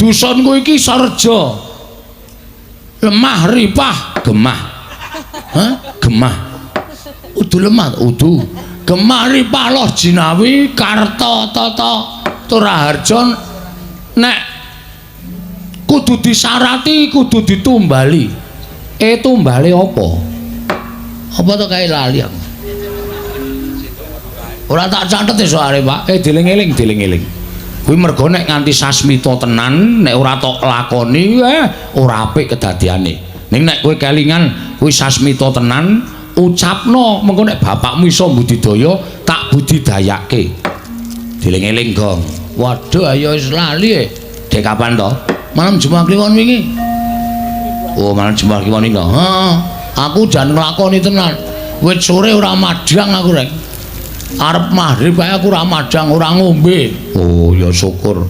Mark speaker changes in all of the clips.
Speaker 1: Dusunku iki sarja. Lemah ripah gemah. Hah? Gemah. Udu lemah, udu. Gemah ripah loh jinawi karta tata Turaharja nek kudu disarati, kudu ditumbali. Tumbale apa? Apa to kae lali aku? Ora tak catet soalé, Pak. Dieling-eling, dieling-eling. Kuwi mergo nek nganti sasmita tenan, nek ora tok lakoni, ora apik kedadiane. Ning nek kowe kelingan kuwi sasmita tenan, ucapno mengko nek bapakmu iso mbudidaya, tak budidayake. Dieling-eling, Gong. Waduh, ayo wis lali e. Dek kapan to? Malam Jumat Kliwon wingi. Oh, malam Jumat Kliwon iki. Heeh. Aku jan nglakoni tenan. Wit sore ora madhang aku, Rek. Arep maghrib ae aku ora madhang, ora ngombe. Oh, ya syukur.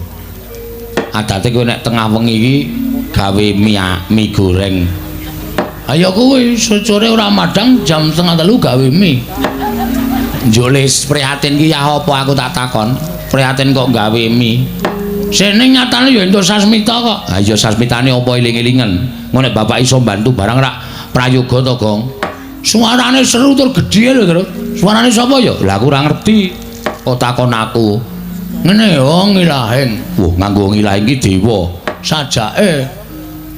Speaker 1: Adate kowe nek tengah wengi iki gawe mie goreng. Ayo kuwi sore ora madhang jam 2:30 gawe mie. Njole prihatin ki ya apa aku tak takon. Prihatin kok gawe mie. Sene nyatane ya entuk sasmita kok. Ha iya sasmitane apa eling-elingan. Ngono nek bapak iso bantu barang rak prayoga to, Gong. Suarane seru tur gedhe lho, Tru. Suarane sapa ya? Lah aku ora ngerti. Kok takon aku. Ngene yo ngilahing. Wah, nganggo ngilahing ki dewa. Sajake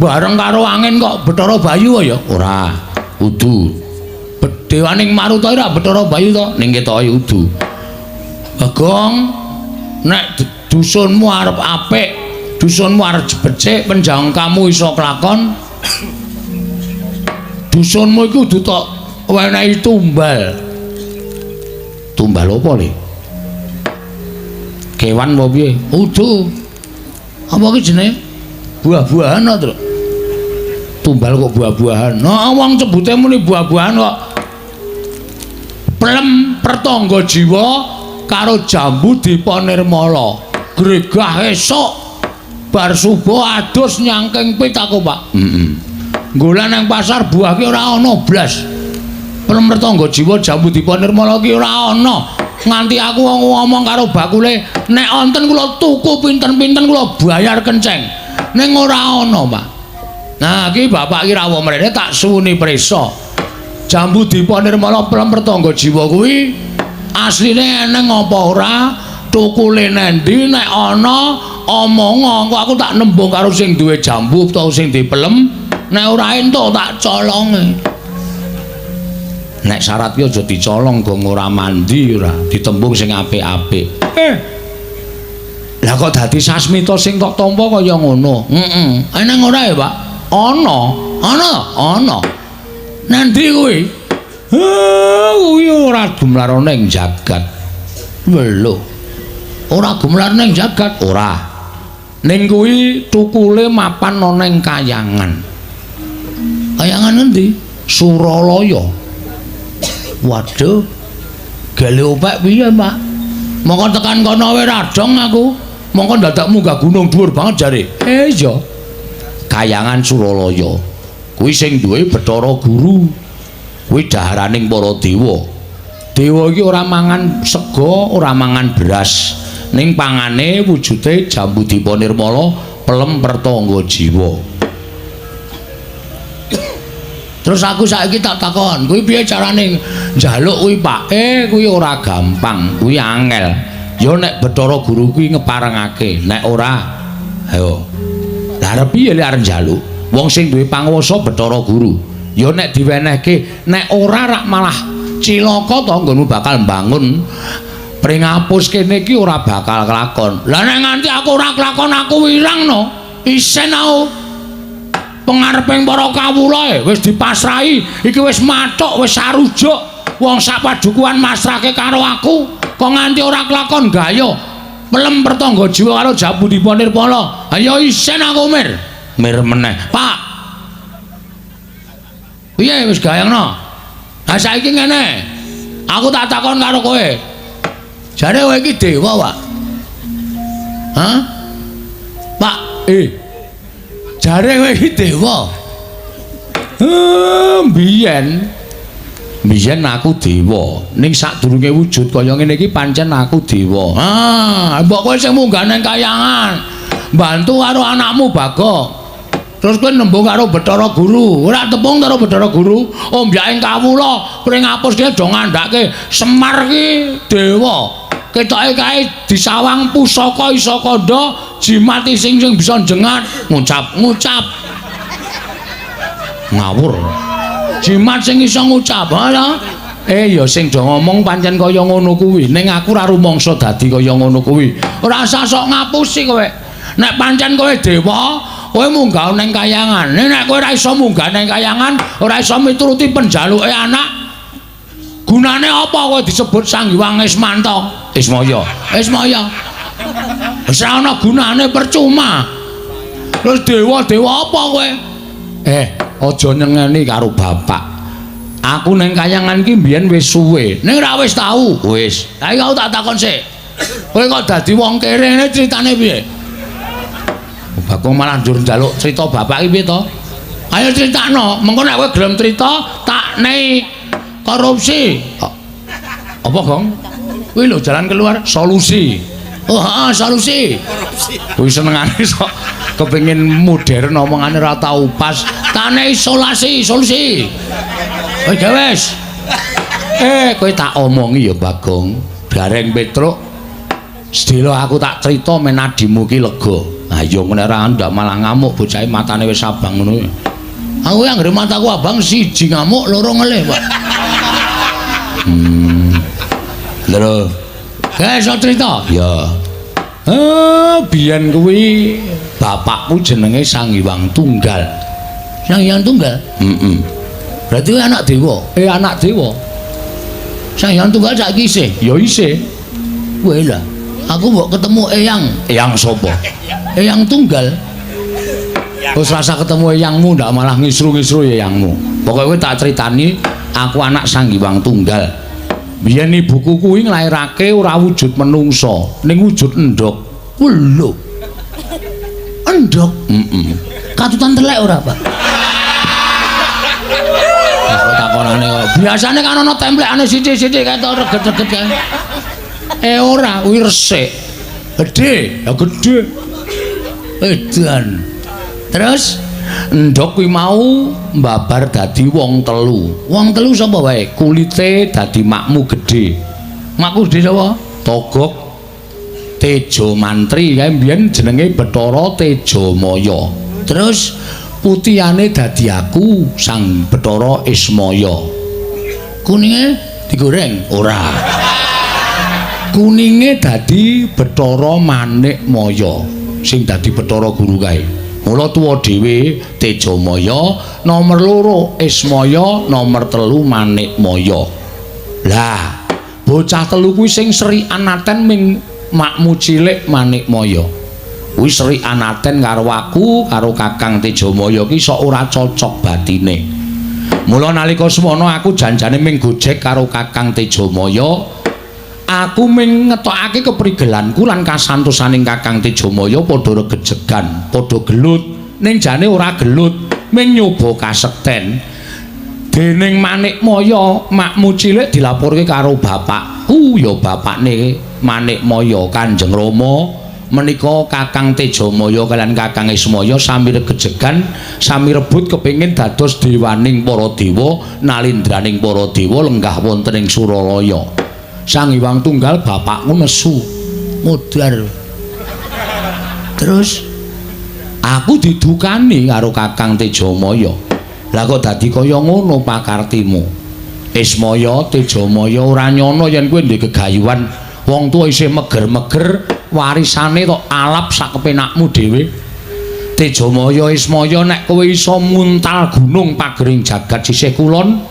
Speaker 1: bareng karo angin kok Bathara Bayu ya? Ora. Udu. Dewaning Maruta ora Bathara Bayu to? Ning ketoke udu. Bagong, nek dusunmu arep apik, dusunmu arep becik, penjangkamu iso kelakon. Dusunmu iku kudu tok wenehi tumbal. Tumbal apa le? Kewan apa piye? Udu. Apa ki jenenge? Buah-buahan to, Tru? Tumbal kok buah-buahan. Nah, wong cebute muni buah-buahan kok. Pelem pertangga jiwa karo jambu dipa nirmala. Gregah esuk bar subuh adus nyangking pit aku, Pak. Heeh. Nggolan nang pasar buah ki ora ana blas. Pelem pertangga jiwa jambu dipa nirmala ki ora ana. Nganti aku ngomong karo bakule, nek wonten kula tuku pinten-pinten kula bayar kenceng. Ning ora ana, Pak. Nah, iki bapak ki rawuh mrene tak suwuni prisa. Jambu dipa nirmala pelem pertangga jiwa kuwi asline eneng apa ora? Tukule nendi nek ana omong kok aku tak nembung karo sing duwe jambu utawa sing dipelem, nek ora entuk tak colonge. Nek syarat ki aja dicolong gong ora mandi ora, ditembung sing apik-apik. Lah kok dadi sasmita sing tok tampa kaya ngono? Heeh. Eneng ora ya, Pak? Ana. Ana, ana. Nanti kuwi? Kuwi ora gumlar ning jagat. Lho. Ora gumlar ning jagat, ora. Ning kuwi tukule mapan ana ning kayangan. Kayangan endi? Suralaya. Waduh. Gale opek piye, Pak? Mongko tekan kono wae radong aku. Mongko dadak munggah gunung dhuwur banget jare. Iya. Kayangan Suralaya. Kuwi sing duwe Bathara Guru. Kuwi daharaning para dewa. Dewa iki ora mangan sega, ora mangan beras. Ning pangane wujude jambu dipa nirmala, pelem pertangga jiwa. Terus aku saiki tak takon, kuwi piye carane njaluk kuwi, Pak? Kuwi ora gampang, kuwi angel. Ya nek Bathara Guru kuwi ngeparengake, nek ora ayo. Lah arep piye lek arep njaluk? Wong sing duwe panguwasa Bathara Guru. Ya nek diwenehke, nek ora rak malah cilaka to nggonmu bakal mbangun pringapus kene iki ora bakal kelakon. Lah nek nganti aku ora kelakon aku wirang no. Isen aku. Pengareping para kawula wis dipasrahi, iki wis mathuk, wis sarujuk. Wong sak padukuhan masrahke karo aku, kok nganti ora kelakon gaya. Pelem pertangga jiwa karo Jambu Dipa Nirmala. Ayo isen aku mir. Mir meneh. Pak. Piye wis gayangno? Ha saiki ngene. Aku tak takon karo kowe. Jare kowe iki dewa, Pak. Hah? Pak, Jare kowe iki dewa. Biyen. Biyen aku dewa. Ning sadurunge wujud kaya ngene iki pancen aku dewa. Ah, mbok kowe sing munggah nang kayangan. Bantu karo anakmu Bagong. Terus kowe nembung karo Bathara Guru. Ora tepung karo Bathara Guru. Ombyaking kawula pring apus ki do ngandhake Semar ki dewa. Ketoke kae disawang pusaka isa kandha jimat sing sing bisa njengat ngucap-ngucap. Ngawur. Jimat sing iso ngucap, ha? Ya sing do ngomong pancen kaya ngono kuwi. Ning aku ora rumangsa dadi kaya ngono kuwi. Ora usah sok ngapusi kowe. Nek pancen kowe dewa, kowe munggah ning kayangan. Nek kowe ora iso munggah ning kayangan, ora iso mituruti penjaluke anak, gunane apa kowe disebut Sang Hyang Ismanta? Ismaya. Ismaya. Wis ora ana gunane, percuma. Terus dewa-dewa apa kowe? Aja nyengeni karo bapak. Aku ning kayangan ki mbiyen wis suwe. Ning ora wis tau. Wis. Lah iki aku tak takon sik. Kowe kok dadi wong kere ne critane piye? Bagong malah njur njaluk crita bapak ki piye to? Ayo critakno, mengko nek kowe gelem crita tak nei korupsi. Apa, Gong? Kuwi lho jalan keluar solusi. Oh, heeh, solusi. Kuwi senengane sok kepengin modern omongane ora tau pas. Tak nei isolasi, solusi. Kowe wis. Kowe tak omongi ya, Bagong. Gareng Petruk. Sedelo aku tak crita men adimu ki lega. Ha iya ngene ora ndak malah ngamuk bocahe matane wis abang ngono. Aku anggere mataku abang siji ngamuk, loro ngelih, Pak. Lho. Guys, iso crita? Ya. Biyen kuwi bapakku jenenge Sang Hyang Tunggal. Sang Hyang Tunggal? Heeh. Berarti kowe anak dewa. Anak dewa. Sang Hyang Tunggal saiki isih? Ya isih. Kowe lah. Aku mbok ketemu Eyang. Eyang sapa? Eyang Tunggal. Wis rasa ketemu eyangmu ndak malah ngisru-ngisru eyangmu. Pokoke kowe tak critani aku anak Sang Hyang Tunggal. Biyen ibuku kuwi nglairake ora wujud menungsa, ning wujud endhog. Lho. Endhog? Heeh. Katutan telek ora, Pak? Aku takonane kok. Biasane kan ana templekane sithik-sithik kae to reget-reget kae. Ora, kuwi resik. Gedhe, ya gedhe. Edan. Terus endhog kuwi mau mbabar dadi wong telu. Wong telu sapa wae? Kulite dadi makmu gedhe. Makmu gedhe sapa? Togok Tejo Mantri kae mbiyen jenenge Bathara Tejamaya. Terus putihane dadi aku Sang Bathara Ismaya. Kuninge digoreng? Ora. Kuninge dadi Bathara Manikmaya sing dadi Bathara Guru kae. Mula tuwa dhewe Tejamaya, nomor loro Ismaya, nomor telu Manikmaya. Lah, bocah telu kuwi sing seri anaten ming makmu cilik Manikmaya. Kuwi seri anaten karo aku, karo Kakang Tejamaya ki sok ora cocok batine. Mula nalika semono aku janjane ming gojek karo Kakang Tejamaya. Aku ming ngetokake keprigelanku lan kasantosaning Kakang Tejamaya padha regejegan, padha gelut. Ning jane ora gelut, ming nyoba kasekten. Dening Manikmaya, makmu cilik dilaporke karo bapakku, ya bapakne Manikmaya Kanjeng Rama. Menika Kakang Tejamaya kaliyan Kakang Ismaya sami regejegan, sami rebut kepengin dados dewaning para dewa, nalindraning para dewa lenggah wonten ing Suralaya. Sang Hyang Tunggal bapakku nesu modar. Terus aku didukani karo Kakang Tejamaya. Lah kok dadi kaya ngono pakartimu? Ismaya Tejamaya ora nyono yen kowe ndek gegayuhan wong tuwa isih meger-meger warisane tok alap sak kepenakmu dhewe. Tejamaya Ismaya nek kowe iso muntal gunung pagering jagat sisih kulon,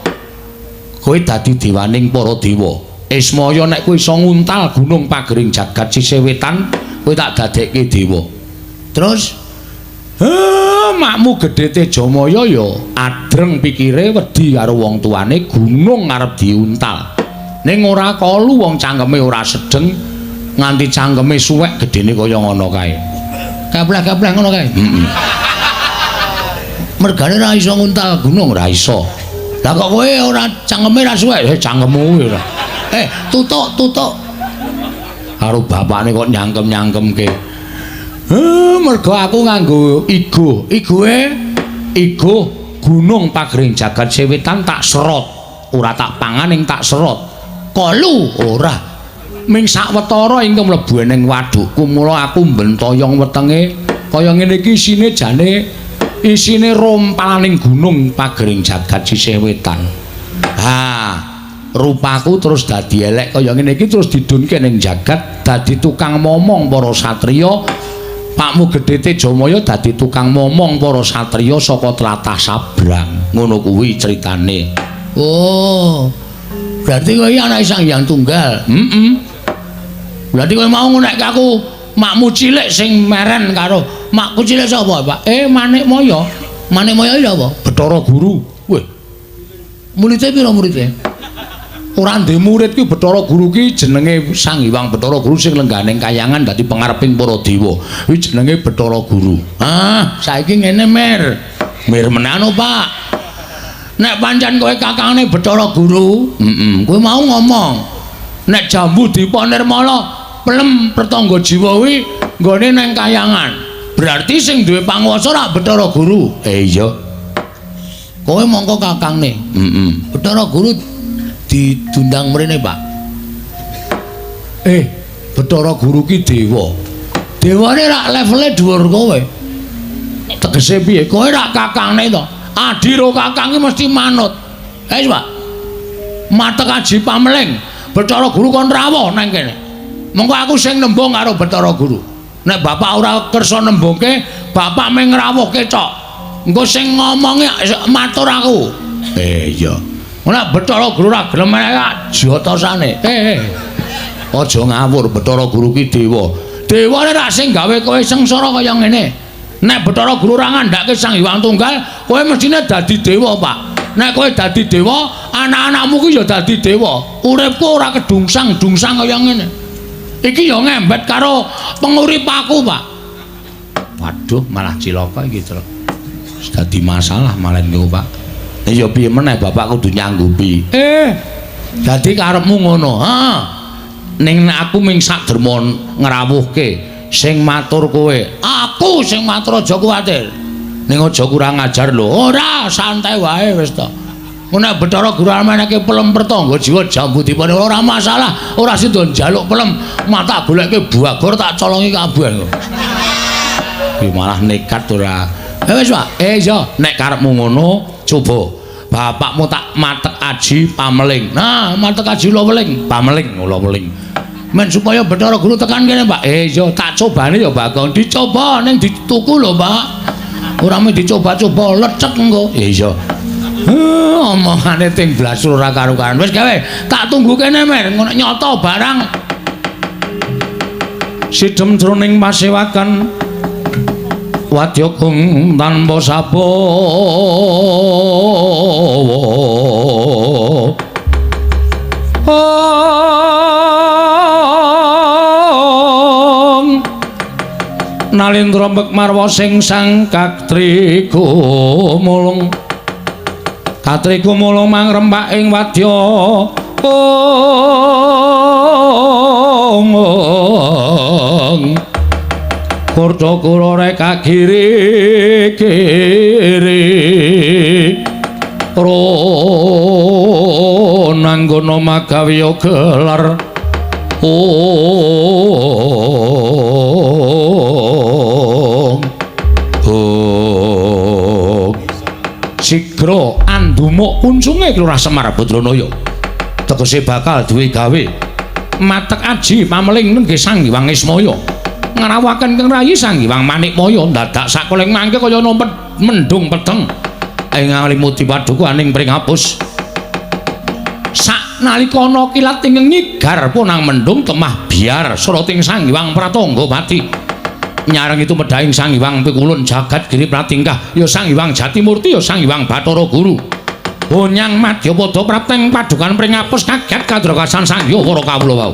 Speaker 1: kowe dadi dewaning para dewa. Ismaya nek kowe iso nguntal gunung pagering jagat sisih wetan, kowe tak dadekke dewa. Terus makmu gedhe Tejamaya ya adreng pikire wedi karo wong tuane gunung arep diuntal. Ning ora kolu wong cangkeme ora sedeng nganti cangkeme suwek gedene kaya ngono kae. Kapleh-kapleh ngono kae. Heeh. Mergane ora iso nguntal gunung ora iso. Lah kok kowe ora cangkeme ora suwek? Cangkemmu kuwi ora. Tutuk, tutuk. Karo bapakne kok nyangkem-nyangkemke. Mergo aku nganggo igo. Igoe igo gunung pagering jagat sewetan tak serot. Ora tak pangan ing tak serot. Kolu ora. Ming sawetara ingkang mlebu ning wadukku mula aku mbentoyong wetenge kaya ngene iki isine jane isine rompalaning gunung pagering jagat sisih wetan. Ha, rupaku terus dadi elek kaya ngene iki terus didunke ning jagat dadi tukang momong para satriya. Pakmu Gedhe Tejamaya dadi tukang momong para satriya saka tlatah Sabrang. Ngono kuwi critane. Oh. Berarti kowe iki anake Sang Hyang Tunggal. Heeh. Berarti kowe mau ngunekke aku makmu cilik sing meren karo makku cilik sapa, Pak? Manikmaya. Manikmaya iki sapa? Bathara Guru. Weh. Murite pira murite? Ora ndek murid ki Bathara Guru ki jenenge Sang Hyang Bathara Guru sing lengganing kayangan dadi pengareping para dewa. Kuwi jenenge Bathara Guru. Ah, saiki ngene Mir. Mir menano, Pak. Nek pancen kowe kakangne Bathara Guru, heeh, kowe mau ngomong. Nek jambu dipa nirmala pelem pertangga jiwa kuwi nggone nang kayangan. Berarti sing duwe panguwasa rak Bathara Guru. Iya. Kowe mongko kakangne. Heeh. Bathara Guru didundang mrene, Pak. Bathara Guru ki dewa. Dewane rak levele dhuwur kowe. Tegese piye? Kowe rak kakangne to. Adi ro kakang ki mesti manut. Wis, Pak. Matek aji pameling. Bathara Guru kon rawuh nang kene. Mengko aku sing nembung karo Bathara Guru. Nek bapak ora kersa nembungke, bapak mung ngrawuhke cok. Engko sing ngomongi matur aku. Iya. Nek Bathara Guru ora gelem meneh jotosane. Aja ngawur, Bathara Guru ki dewa. Dewane rak sing gawe kowe sengsara kaya ngene. Nek Bathara Guru ora ngandhake Sang Hyang Tunggal, kowe mestine dadi dewa, Pak. Nek kowe dadi dewa, anak-anakmu ki ya dadi dewa. Uripku ora kedungsang-dungsang kaya ngene. Iki ya ngembet karo pengurip aku, Pak. Waduh, malah cilaka iki, Tru. Dadi masalah malah niku, Pak. Ya piye meneh bapak kudu nyanggupi. Dadi karepmu ngono, ha? Ning nek aku ming sak derma ngrawuhke sing matur kowe. Aku sing matur aja kuwatir. Ning aja kurang ajar lho. Ora, santai wae wis to. Nek Bathara Guru menehke pelem pertangga jiwa jambu dipane ora masalah, ora sida njaluk pelem, mata goleke bagor tak colongi kabeh. Ki malah nekat ora. Wis, Pak. Iya, nek karepmu ngono, coba bapakmu tak matek aji pameling. Nah, matek aji ula weling, pameling ula weling. Men supaya Bathara Guru tekan kene, Pak. Iya, tak cobane ya, Bagong. Dicoba ning dituku lho, Pak. Ora mung dicoba-coba lecek engko. Iya. Omongane ting blas ora karu-karuan. Wis gawe, tak tunggu kene, Mer. Ngono nyoto barang. Sidem jroning pasewakan wadya kung tanpa sabawa. Nalindra Bekmarwa sing sang katrikumulung. Katrikumulung mangrempak ing wadya. Kurta kura reka kiri kiri ronanggana magawiya gelar. Sigra andumuk kuncunge Lurah Semar Badranaya. Tegese bakal duwe gawe matek aji pameling nenggih Sang Hyang Ismaya. Ngrawuhaken kang rayi Sang Hyang Manikmaya dadak sakoling mangke kaya ana mendung peteng ing ngalimuti padukaning pringapus. Saknalika ana kilat ing nyigar punang mendung temah biar srating Sang Hyang Pratangga Pati. Nyarengi tumedhahing Sang Hyang Pikulun jagat giri pratingkah ya Sang Hyang Jatimurti ya Sang Hyang Bathara Guru. Onyang madyapada prapteng padukan pringapus kaget kadrakasan Sang Hyang para kawula wau.